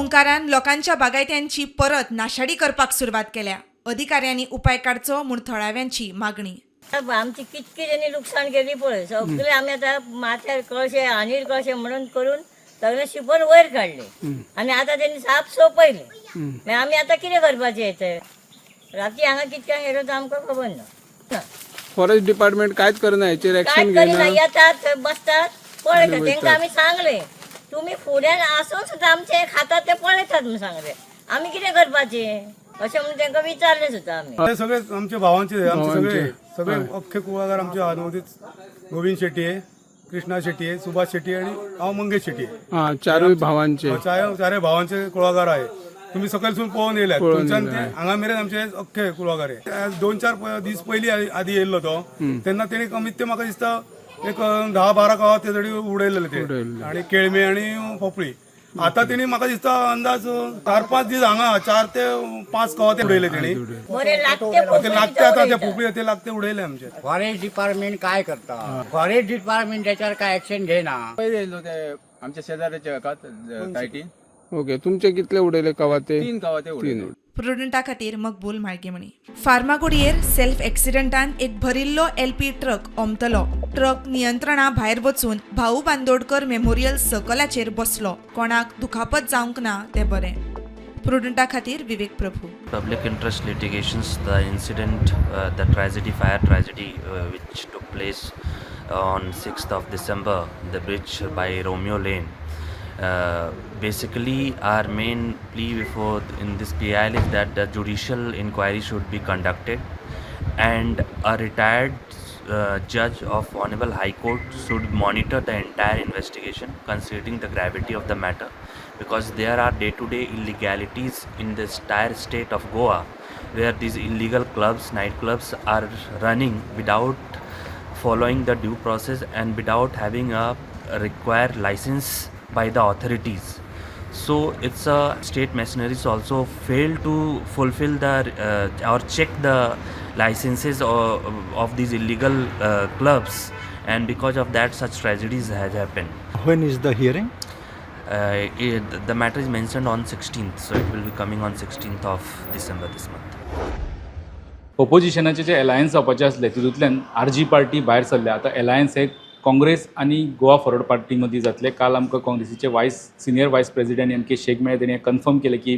ओंकारान लोकांच्या बागायत्यांची परत नाशाडी करपाक सुरवात केल्या. अधिकाऱ्यांनी उपाय काडचो म्हूण थळाव्यांची मागणी. आमची कितकी तेणी लुकसाण केली पळय. सगळे आमी आतां माथ्यार कळशे, हांडीर कळशे म्हणून करून सगळे शिंपर वयर काडले आनी आतां तेणी साप सोंपयले. मागीर आमी आतां कितें करपाचें? ते राती हांगा कितक्यांक येयलो तो आमकां खबर ना. फॉरेस्ट डिपार्टमेंट कांयच करना हेचेर, एक्शन कांय करिना. घेयना. येतात थंय बसतात, पळयतात. तांकां आमी सांगले, तुमी फुड्यान आसून सुद्दां आमचे खातात ते पळयतात म्हणून सांगले. आमी कितें करपाचें अशें म्हणून तांकां विचारलें सुद्दां आमी. हे सगळे आमचे भावांचे, आमचे सगळे. भावांचे. सगळे अख्खे कुळागर आमचे आनवतीच. गोविंद शेट्टी, कृष्णा शेट्टी, सुभाष शेट्टी आणि हांव मंगेश शेट्टी. हा, चारूय भावांचे. चारय भावांचे कुळागर आहे. तुम्ही सकयलसून पळोवन येयल्यात. पळोवन तुमच्यान ते येयले. हांगा मेरेन आमचे अख्खे कुळागर आहे. 2-4 दीस पयलीं आदी येयल्लो तो, तेन्ना तेणी कमीत ते म्हाका दिसता एक 10-12 गांवां ते तरी उडयलेले ते. उडयल्ले. आणि केळमे आणि पोपळी. आता तेणी म्हाका दिसता अंदाज 4-5 दीस हांगा 4 ते 5 गांवां ते उडयले तेणी. बरे लागते. ते लागते आता ते पोपळी ते लागते उडयले आमचे. फॉरेस्ट डिपार्टमेंट काय करता? फॉरेस्ट डिपार्टमेंट त्याच्यावर काय ऍक्शन घेना. पयर येयल्लो ते आमच्या शेजाऱ्याच्या एका सायटीन. ओके, तुमचे कितले उडयले कवाते? तीन गांवां ते उडयले. तीन. प्रुडंटा खातीर मकबूल माळगेमणी. फार्मागुडयेर सेल्फ एक्सिडंटान एक भरिल्लो एलपी ट्रक ओमतलो. ट्रक नियंत्रणा भायर वचून भाऊ बांदोडकर मेमोरियल सर्कलाचेर बसलो. कोणाक दुखापत जावंक ना तें बरें. प्रुडंटा खातीर विवेक Prabhu. Public interest litigations, the incident, the tragedy, fire tragedy, which took place on 6th of December, the bridge by Romeo Lane. Basically, our main plea before in this PIL is that the judicial inquiry should be conducted and a retired judge of Honorable High Court should monitor the entire investigation, considering the gravity of the matter, because there are day-to-day illegalities in the entire state of Goa, where these illegal clubs, nightclubs are running without following the due process and without having a required license by the authorities. So it's a state machineries also fail to fulfill the or check the licenses of these illegal clubs, and because of that such tragedies has happened. When is the hearing? The matter is mentioned on 16th, so it will be coming on 16th of December, this month. ओपोजिशनाचे जे alliance जावपाचे आसले, तितूंतल्यान RG party भायर सरल्या. आतां alliance हे काँग्रेस आनी Goa forward party मदीं जातले. काल आमकां काँग्रेसीचे senior vice president M K Shaikh मेळ्ळे. तेणी कन्फर्म केलें की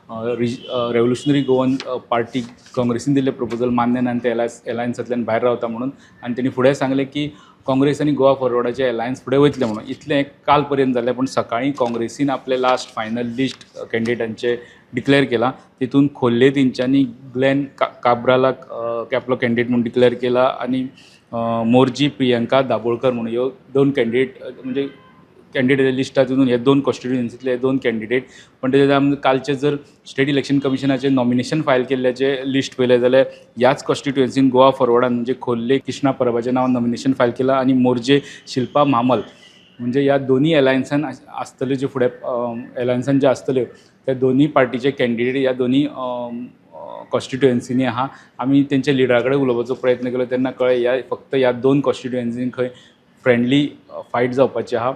रेव्होल्युशनरी गोवन पार्टी काँग्रेसीन दिल्लें प्रपोजल मान्य ना आनी ते एलायन्सांतल्यान भायर रावता म्हणून. आनी तेणी फुडें सांगलें की काँग्रेस आनी गोवा फॉरवर्डाचे एलायन्स फुडें वयतले म्हणून. इतलें काल पर्यंत जालें, पूण सकाळीं काँग्रेसीन आपलें लास्ट फायनल लिस्ट कॅन्डिडेटांचें डिक्लेअर केलां. तितून खोर्ले तेंच्यांनी ग्लॅन काब्रालाक आपलो कॅन्डिडेट म्हणून डिक्लेअर केला आनी मोरजी प्रियंका दाबोळकर म्हणून. ह्यो दोन कॅन्डिडेट, म्हणजे कॅन्डिडेट लिस्टात तितून हे दोन कॉन्स्टिट्युएन्सीतले हे दोन कॅन्डिडेट. पण तेजे आमी कालचे जर स्टेट इलेक्शन कमिशनाचे नॉमिनेशन फायल केल्ल्याचे लिस्ट पळयलें जाल्यार ह्याच कॉन्स्टिट्युएन्सीन गोवा फॉरवर्डान, म्हणजे खोर्ले कृष्णा परबाचें नांव नॉमिनेशन फायल केलां आनी मोरजे शिल्पा म्हामल. म्हणजे ह्या दोनी एलायन्सान आसतल्यो, ज्यो फुडें एलायन्सान ज्यो आसतल्यो, त्या दोनी पार्टीचे कॅन्डिडेट ह्या दोनी कॉन्स्टिट्युएन्सीनी आहा. आमी तेंच्या लिडरा कडेन उलोवपाचो प्रयत्न केलो तेन्ना कळ्ळें, ह्या फक्त ह्या दोन कॉन्स्टिट्युएन्सीन खंय फ्रेंडली फायट जावपाची आहा.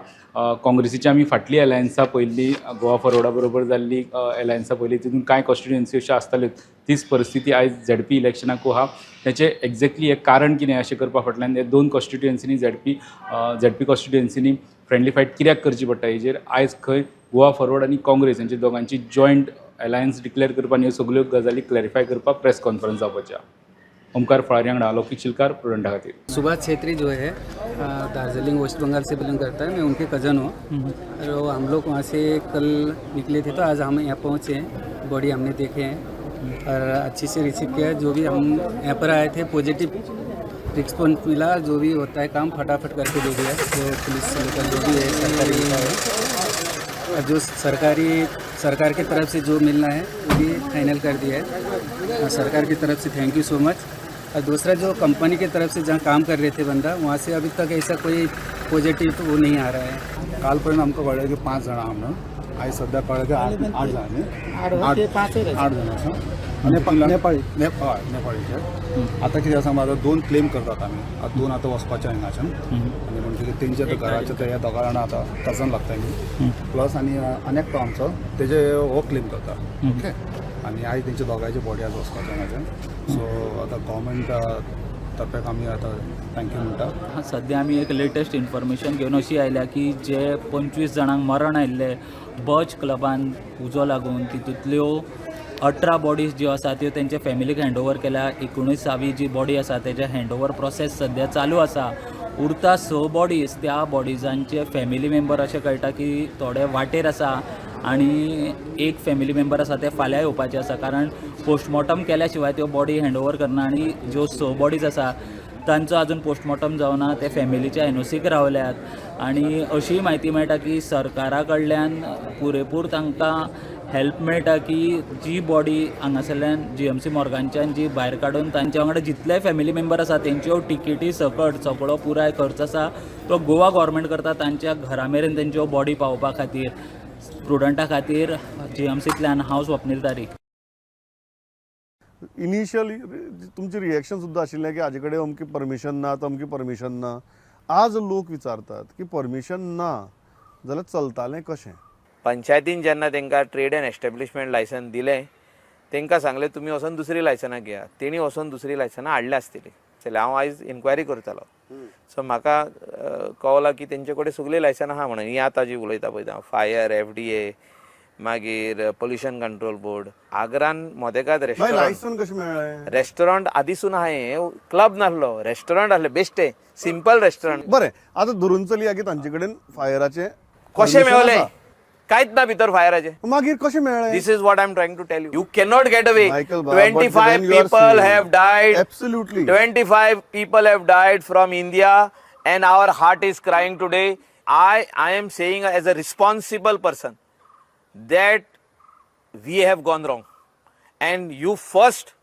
काँग्रेसीची आमी फाटली एलायन्सां पळयल्ली, गोवा फॉरवर्डा बरोबर जाल्ली एलायन्सां पळयली, तितून कांय कॉन्स्टिट्युएन्सी अश्यो आसताल्यो. तीच परिस्थिती आयज झेडपी इलेक्शनाकूय आहा. तेचें एक्झॅक्टली हें कारण कितें अशें करपा फाटल्यान हे दोन कॉन्स्टिट्युएन्सीनी, झेडपी कॉन्स्टिट्युएन्सीनी फ्रेंडली फायट कित्याक करची पडटा, हेजेर आयज खंय गोवा फॉरवर्ड आनी काँग्रेस हेंचे दोगांची जॉयंट एलायन्स डिक्लेअर करपा आनी ह्यो सगल्यो गजाली क्लॅरिफाय करपाक प्रेस कॉन्फरन्स जावपाची आहा. ओमकार फळारी वांगडा अलौकीक शिलकार, प्रुडंटा खातीर. सुभाष छेत्री जो है, दार्जिलिंग, वेस्ट बंगाल से बिलोंग करता है. मैं उनके कज़न हूँ और वो हम लोग वहाँ से कल निकले थे, तो आज हम यहाँ पहुँचे हैं. बॉडी हमने देखे हैं और अच्छे से रिसीव किया है. जो भी हम यहाँ पर आए थे, पॉजिटिव रिस्पॉन्स मिला. जो भी होता है काम, फटाफट करके दे दिया, जो पुलिस से लेकर जो भी है सरकारी है और जो सरकारी सरकार की तरफ से जो मिलना है, वो भी फाइनल कर दिया है. और सरकार की तरफ से thank you so much. और दूसरा, जो कंपनी की तरफ से जहाँ काम कर रहे थे बंदा, वहाँ से अभी तक ऐसा कोई पॉजिटिव वो नहीं आ रहा है. कालपर्यंत आमकां कळ्ळें की पांच जाणां आहा म्हणून. आयज सद्या कळ्ळें की आठ जाणां न्ही? आठ जाणां आसा. नेपाळी, हय, नेपाळीचे. आतां कितें आसा, आतां दोन क्लेम करतात आमी. आतां दोन आतां वचपाचे हांगाच्यान आनी म्हणजे तेंचे आतां घराचे ते ह्या दोगा जाणां आतां कजन लागता न्ही, प्लस आनी आनी एकटो आमचो तेजे हो क्लेम करता. ओके, आनी आयज तेंच्या दोगांयचे बॉडी आज वचपाचें हांगाच्यान. सो आतां गोवोरमेंट तर्फेक आमी आतां thank you म्हणटा. सद्या आमी एक लेटस्ट इन्फॉर्मेशन घेवन अशी आयल्या की जे 25 जाणांक मरण आयिल्ले बर्च क्लबान उजो लागून, तितूंतल्यो 18 बॉडीज ज्यो आसा त्यो तेंच्या फॅमिलीक हँडओवर केल्या. 19वी जी बॉडी आसा तेजे हँडओवर प्रोसेस सद्या चालू आसा. उरता स बॉडीज. त्या बॉडिजांचे फॅमिली मेंबर अशें कळटा की थोडे वाटेर आसा आनी एक फॅमिली मेंबर आसा ते फाल्यां येवपाचे आसा, कारण पोस्टमॉर्टम केल्या शिवाय त्यो बॉडी हँडओवर करना. आनी ज्यो स बॉडीज आसा तांचो अजून पोस्टमॉर्टम जावना, ते फॅमिलीच्या एनओसीक रावल्यात. आनी अशीय म्हायती मेळटा की सरकारा कडल्यान पुरेपूर तांकां हेल्प मेळटा की जी बॉडी हांगासरल्यान जीएमसी मोर्गांच्यान जी भायर काडून तांच्या वांगडा जितले फॅमिली मेंबर आसा तेंच्यो टिकेटी सकट सगळो पुराय खर्च आसा तो गोवा गोवोरमेंट करता तांच्या घरा मेरेन तेंच्यो बॉडी पावोवपा खातीर. प्रुडंटा खातीर जीएमसींतल्यान हांव स्वप्नील तारी. इनिशियली तुमची रिएक्शन सुद्दां आशिल्लें की हाजे कडेन अमकी परमिशन ना, तमकी परमिशन ना. आज लोक विचारतात की परमिशन ना जाल्यार चलतालें कशें? पंचायतीन जेन्ना तांकां ट्रेड एंड एस्टेब्लिशमेंट लायसन दिलें, तांकां सांगलें तुमी वचोन दुसरी लायसनां घेयात. तेणी वचोन दुसरी लायसनां हाडल्या आसतलीं जाल्यार हांव आयज इन्क्वायरी करतालो. सो म्हाका कळ्ळां की तेंचे कडेन सगळीं लायसनां आहा म्हणून. ही आतां जी उलयता पळय हांव, फायर, एफडीए, मागीर पोल्युशन कंट्रोल बोर्ड. आग्रान मोदेकाद मागीर रेस्टॉरंट लायसन कशें मेळ्ळें? रेस्टॉरंट आदीसून आहा हें, क्लब नासलो, रेस्टॉरंट आसलें, बेश्टें सिंपल रेस्टॉरंट. बरें, आतां धरून चलया की तांचे कडेन फायराचें कशें permission मेवलें? आसा. कांयच ना भितर फायराचें. मागीर कशें मेळ्ळें? This is what I am trying to tell you. You cannot get away. Michael, but when 25 you are people saying- have died. Absolutely. 25 people have died from India, and our heart is crying today. I am saying as a responsible person that we have gone wrong. And you first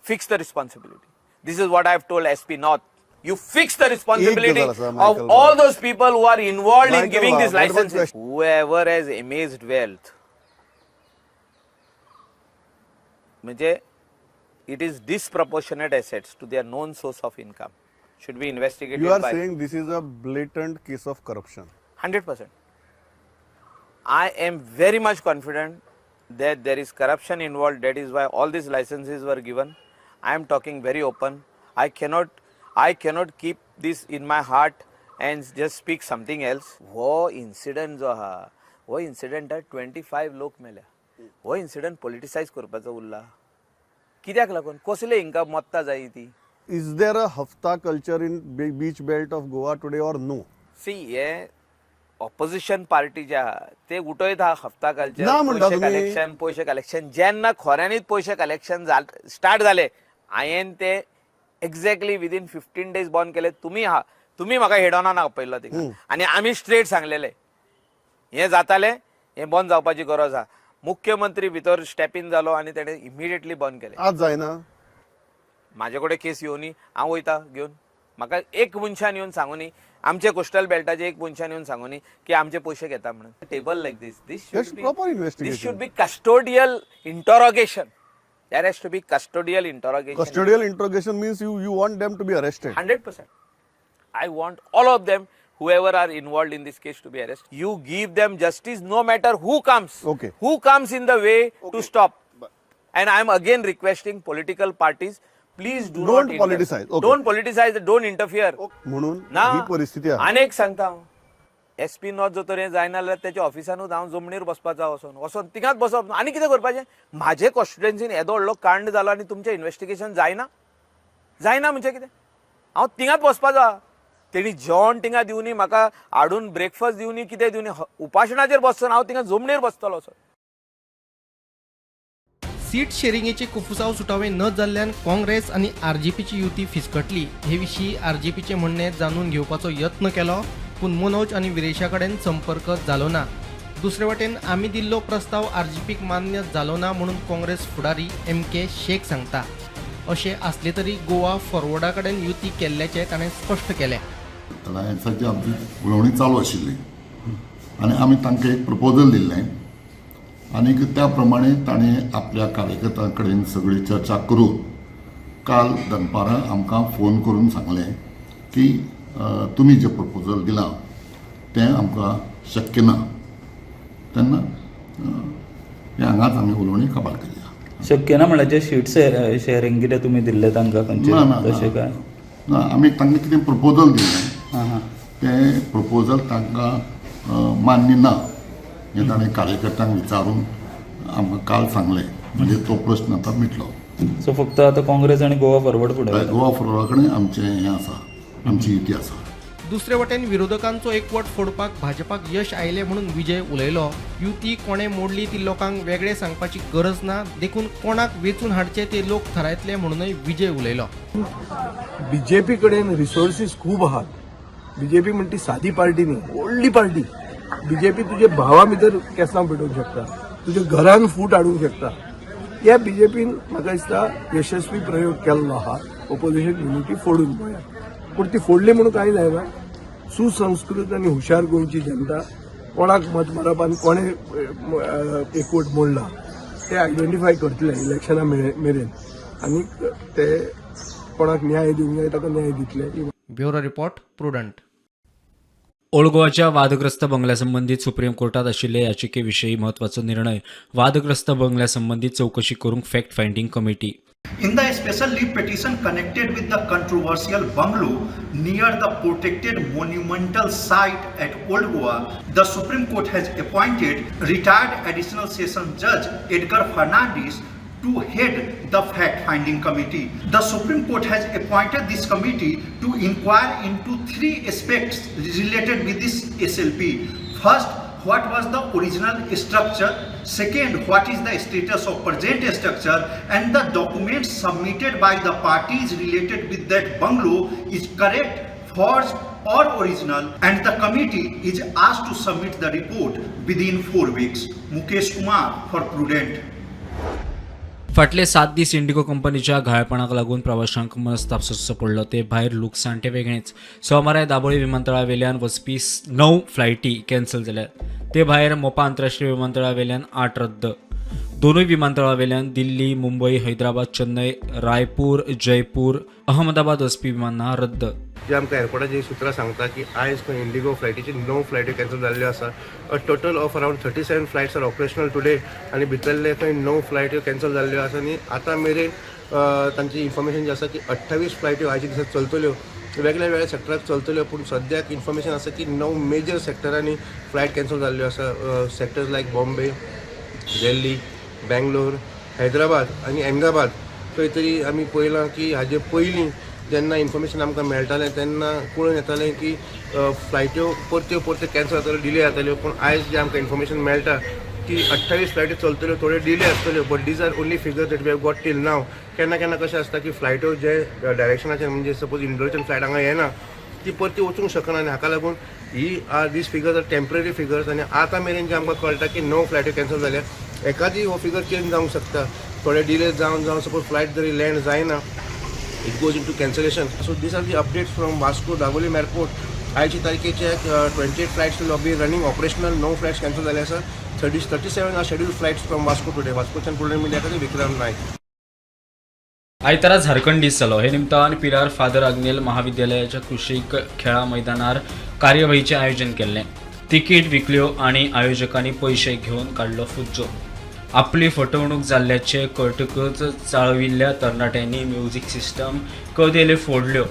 fix the responsibility. This is what I have told SP North. You fix the responsibility गजाल आसा, of Michael all बा. Those people who are involved in Michael giving बा, these but one licenses. question. Whoever has amassed wealth, म्हणजे it is disproportionate assets to their known source of income, should be investigated. You are by saying this is a blatant case of corruption. 100%. I am very much confident that there is corruption involved. That is why all these licenses were given. I am talking very open. I cannot keep this in my heart and just speak something else. हो incident जो आहा, हो इन्सिडंटार 25 लोक मेल्या. हो incident politicise करपाचो उरला कित्याक लागून? कसले हिंका मत्तां जाय ती? Is there a hafta culture in beach belt of Goa today or no? See, हे ऑपोजिशन पार्टी जे आहा ते उठयता हप्ता कल्चर. ना म्हणटा पयशे तुमी. कलेक्शन, पयशे कलेक्शन. जेन्ना खऱ्यांनीच पयशे कलेक्शन स्टार्ट जाले, हांवें ते एक्झॅक्टली विदीन 15 डेज बंद केले. तुमी आहा, तुमी म्हाका हेडॉनान आपयल्लो थिंगा आनी आमी स्ट्रेट सांगलेले हें जातालें, हें बंद जावपाची गरज आहा. मुख्यमंत्री भितर स्टेप इन जालो आनी तेणें इमिडिएटली बंद केलें. आज जायना? म्हाजे कडेन केस येवनी, हांव वयता घेवन. म्हाका एक मनशान येवन सांगुनी, आमचे कोस्टल बेल्टाचे एक मनशान येवन सांगुनी की आमचे पयशे घेता म्हणून. Table like this this That's should proper this investigation. Should be custodial interrogation. There has to be custodial interrogation. Custodial interrogation means you want them to be arrested. 100%. I want all of them, whoever are involved in this case, to be arrested. You give them justice no matter who comes. Who comes in the way to stop. And I am again requesting political parties, please do Don't not politicize. Okay. Don't politicize, don't interfere. म्हणून ना. ही परिस्थिती आहे. आनी एक सांगता हांव, SP north जो तर हें जायना जाल्यार तेच्या ऑफिसानूच हांव जमनीर बसपाचो. वचोन वचोन थिंगाच बसप आनी कितें करपाचें? म्हाजे कॉन्स्टिट्युएन्सीन येदो व्हडलो कांड जालो आनी तुमचें इन्वेस्टिगेशन जायना? जायना म्हणजे कितें? हांव थिंगाच बसपाचो आहा. तेणी जेवण थिंगा दिवनी, म्हाका हाडून ब्रेकफास्ट दिवनी, कितें दिवनी, उपाशणाचेर बसचो ना, हांव थिंगा जमनीर बसतलो वचोन. सीट शेरिंगेचे कुफुसाव सुटावे न जाल्ल्यान काँग्रेस आनी आरजीपीची युती फिसकटली. हे विशीं आरजीपीचें म्हणणें जाणून घेवपाचो यत्न केलो, पूण मनोज आनी विरेशा कडेन संपर्क जालो ना. दुसरे वटेन आमी दिल्लो प्रस्ताव आरजीपीक मान्य जालो ना म्हणून काँग्रेस फुडारी एम के शेख सांगता. अशें आसलें तरी गोवा फॉरवर्डा कडेन युती केल्ल्याचें ताणें स्पश्ट केलें. अलायन्साची आमची उलोवणी चालू आशिल्ली आनी आमी तांकां एक प्रपोजल दिल्लें आनीक त्या प्रमाणे ताणें आपल्या कार्यकर्त्यां कडेन सगळी चर्चा करून काल दनपारां आमकां फोन करून सांगलें की तुमी जें प्रपोजल दिलां तें आमकां शक्य ना. तेन्ना हें हांगाच आमी उलोवणी काबार केली. शक्य ना म्हणल्यार जे शीट शेअरिंग कितें तुमी दिल्लें तांकां खंयचें ना ना. तशें काय? ना, आमी तांकां कितें प्रपोजल दिलें तें प्रपोजल तांकां मान्य ना हें ताणें कार्यकर्त्यांक विचारून आमकां काल सांगलें. म्हणजे तो प्रश्न आतां मिटलो. सो फक्त आतां काँग्रेस आनी गोवा फॉरवर्ड फुडें वता. गोवा फॉरवर्डा कडेन आमचें हें आसा, आमची युती आसा. दुसरे वटेन विरोधकांचो एकवट फोडपाक भाजपाक यश आयलें म्हणून विजय उलयलो. युती कोणे मोडली ती लोकांक वेगळे सांगपाची गरज ना, देखून कोणाक वेंचून हाडचे ते लोक थारायतले म्हणूनय विजय उलयलो. बीजेपी कडेन रिसोर्सीस खूब आहात. बीजेपी म्हणटी ती सादी पार्टी न्ही, व्हडली पार्टी. बीजेपी तुजे भावा भितर केंसां पेटोवंक शकता, तुज्या घरान फूट हाडूंक शकता. ह्या बीजेपीन म्हाका दिसता यशस्वी प्रयोग केल्लो आहा ओपोजिशन युनिटी फोडून गोंयांत. पूण ती फोडली म्हणून कांय जायना. सुसंस्कृत आनी हुशार गोंयची जनता कोणाक मत मारप आनी कोणें एकवट मोडला ते आयडेंटिफाय करतले इलेक्शना मेरेन आनी ते कोणाक न्याय दिवंक जाय ताका न्याय दितले. Bureau report, Prudent. Old गोवाच्या वादग्रस्त बंगल्या संबंदीत सुप्रीम कोर्टात आशिल्ले याचिके विशीं म्हत्वाचो निर्णय. वादग्रस्त बंगल्या संबंदीत चवकशी करूंक fact finding committee. In the special leave petition connected with the controversial bungalow near the protected monumental site at Old Goa, the Supreme Court has appointed retired Additional Sessions Judge Edgar Fernandez to head the fact-finding committee. The Supreme Court has appointed this committee to inquire into three aspects related with this SLP. First, what was the original structure? Second, what is the status of present structure? And the documents submitted by the parties related with that bungalow is correct, forged or original, and the committee is asked to submit the report within 4 weeks. Mukesh Kumar for Prudent. फाटले 7 दीस Indigo कंपनीच्या घाळपणाक लागून प्रवाशांक मनस्ताप सोंसचो पडलो. ते भायर लुकसाण तें वेगळेंच. सोमारा दाबोळी विमानतळावेल्यान वचपी 9 फ्लायटी कॅन्सल जाल्यात. ते भायर मोपा आंतरराष्ट्रीय विमानतळावेल्यान 8 रद्द. दोनूय विमानतळावेल्यान दिल्ली, मुंबय, हैदराबाद, चेन्नय, रायपूर, जयपूर, अहमदाबाद वचपी विमानां रद्द. जे आमकां एअरपोर्टाची सुत्रां सांगता की आयज खंय इंडिगो फ्लायटीची 9 फ्लायटी कॅन्सल जाल्ल्यो आसा. A total of around 37 flights are operational today आनी भितरले खंय 9 फ्लायट्यो कॅन्सल जाल्ल्यो आसा. आनी आतां मेरेन तांची इन्फॉर्मेशन जी आसा की 28 फ्लायट्यो आयच्या दिसा चलतल्यो, वेगळ्या वेगळ्या सेक्टराक चलतल्यो. पूण सद्याक इन्फॉर्मेशन आसा की 9 मेजर सेक्टरांनी फ्लायट कॅन्सल जाल्ल्यो आसा. सेक्टर्स लायक बॉम्बे, दिल्ली, बेंगलोर, हैदराबाद आनी अहमदाबाद. खंय तरी आमी पळयलां की हाजे पयलीं जेन्ना इन्फॉर्मेशन आमकां मेळटालें तेन्ना कळून येतालें की फ्लायट्यो परत्यो परत्यो कॅन्सल जाताल्यो, डिले जाताल्यो. पूण आयज जें आमकां इन्फॉर्मेशन मेळटा की 28 फ्लायट्यो चलतल्यो, थोड्यो डिले आसतल्यो, but these are only figure that we have got till now. केन्ना केन्ना कशें आसता की फ्लायट्यो जे डायरेक्शनाचेर, म्हणजे सपोज इंडोरच्यान फ्लायट हांगा येना, ती परती वचूंक शकना आनी हाका लागून ही are these figures are temporary figures. आनी आतां मेरेन जे आमकां कळटा की 9 फ्लायट्यो कॅन्सल जाल्या, एकादी हो फिगर चेंज जावंक शकता. थोडे डिले जावन जावन सपोज फ्लायट जरी लँड जायना, it goes into cancellation. So these are the updates from Vasco Dabolim Airport. आयच्या तारखेचे 28 flights will be running operational. णव फ्लायट्स कॅन्सल जाले आसा. 37 are scheduled flights from Vasco today. वास्कोच्यान प्रुडंट मिडिया खातीर विक्रम नायक. आयतारा झारखंड दीस जालो. हे निमतान पिलार फादर आग्नेल महाविद्यालयाच्या कुशीक खेळा मैदानार कार्यवाहीचें आयोजन केल्लें. तिकीट विकल्यो आनी आयोजकांनी पयशे घेवन काडलो फुज्जो. आपली फटवणूक जाल्ल्याचें कळटकच चाळविल्ल्या तरणाट्यांनी म्युझिक सिस्टम कदेल्यो फोडल्यो.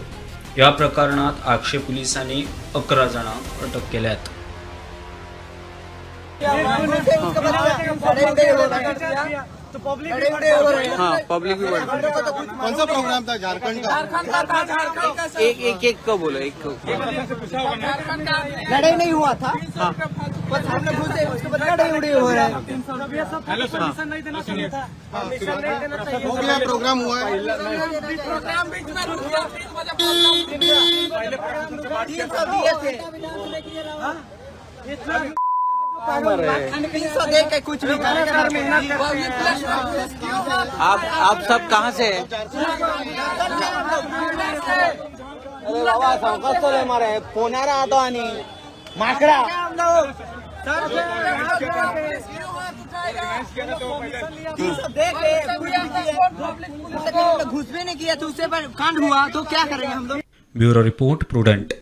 ह्या प्रकरणांत आगशे पुलिसांनी 11 जाणांक अटक केल्यात. हाँ, पब्लिक भी. कौन सा प्रोग्राम था झारखंड का? एक एक एक को बोलो, एक को. लड़ाई नहीं हुआ था, बस हमने घुसे, उसके बाद लड़ाई उड़ी हो रहा है. हो गया, प्रोग्राम हुआ है. प्रोग्राम बीच में रुक गया. 300 दिए थे, 300 दे के कुछ भी. आप सब कहाँ से हैं? अरे बाबा, सावकाश मारे फोनार आतो आणि माकडा. 300 दे के घुस भी नहीं किया तो उससे पर कांड हुआ तो क्या करेंगे हम लोग? Bureau report, Prudent.